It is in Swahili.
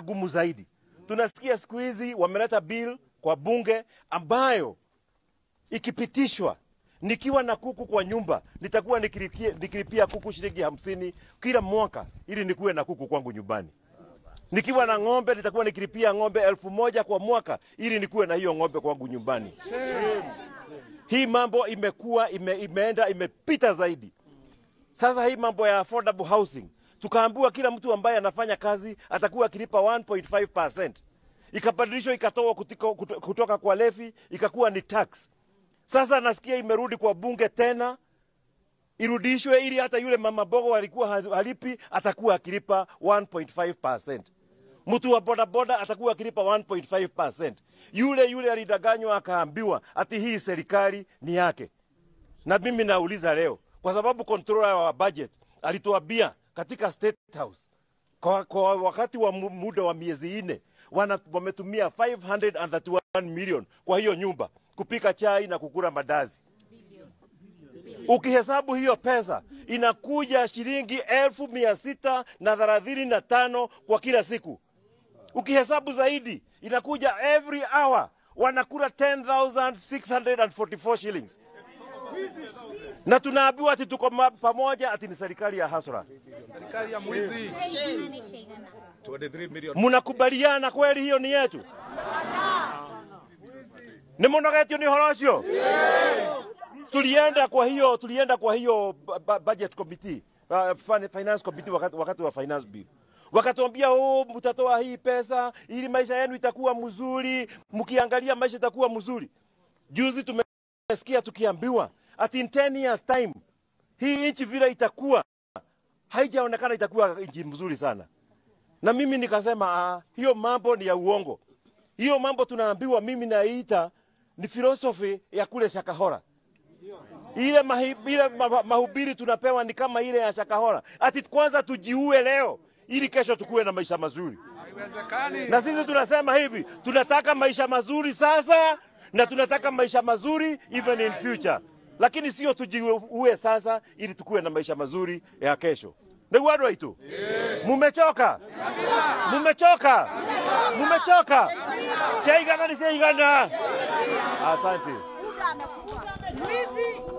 magumu zaidi. Tunasikia siku hizi wameleta bill kwa bunge ambayo ikipitishwa, nikiwa na kuku kwa nyumba nitakuwa nikilipia kuku shilingi 50 kila mwaka ili nikuwe na kuku kwangu nyumbani. Nikiwa na ng'ombe nitakuwa nikilipia ng'ombe 1000 kwa mwaka ili nikuwe na hiyo ng'ombe kwangu nyumbani. Hii mambo imekuwa imeenda imepita zaidi. Sasa hii mambo ya affordable housing, tukaambiwa kila mtu ambaye anafanya kazi atakuwa akilipa 1.5%. Ikabadilishwa ikatoa kutoka kwa levy ikakuwa ni tax. Sasa nasikia imerudi kwa bunge tena, irudishwe ili hata yule mama bogo alikuwa halipi atakuwa akilipa 1.5%. Mtu wa boda boda atakuwa akilipa 1.5%. Yule alidanganywa akaambiwa ati hii serikali ni yake. Na mimi nauliza leo, kwa sababu controller wa budget alituambia katika State House kwa wakati wa muda wa miezi 4 wametumia 531 million kwa hiyo nyumba kupika chai na kukula mandazi. Ukihesabu hiyo pesa inakuja shilingi 635,000 kwa kila siku. Ukihesabu zaidi inakuja every hour wanakula 10,644 shillings. Na tunaambiwa ati tuko pamoja, ati ni serikali ya hasra. Serikali ya mwizi. 23 million. Mnakubaliana kweli hiyo ni yetu? Ni munogetio ni horo ucio? Tulienda kwa hiyo budget committee, finance committee wakati wa finance bill. Wakatuambia mtatoa hii pesa ili maisha yenu itakuwa mzuri, mkiangalia maisha itakuwa mzuri. Juzi tumesikia tukiambiwa ati in 10 years time hii nchi vile itakuwa haijaonekana itakuwa nchi mzuri sana. Na mimi nikasema hiyo mambo ni ya uongo. Hiyo mambo tunaambiwa, mimi naita ni philosophy ya kule Shakahora. Ile mahubiri tunapewa ni kama ile ya Shakahora. Ati kwanza tujiue leo ili kesho tukue na maisha mazuri. Haiwezekani. Na sisi tunasema hivi, tunataka maisha mazuri sasa na tunataka maisha mazuri even in future. Lakini sio tujiue sasa ili tukue na maisha mazuri ya kesho. Ndugu wadu waitu? Mumechoka? Mumechoka? Mumechoka? Shaigana ni shaigana. Asante. Mwizi.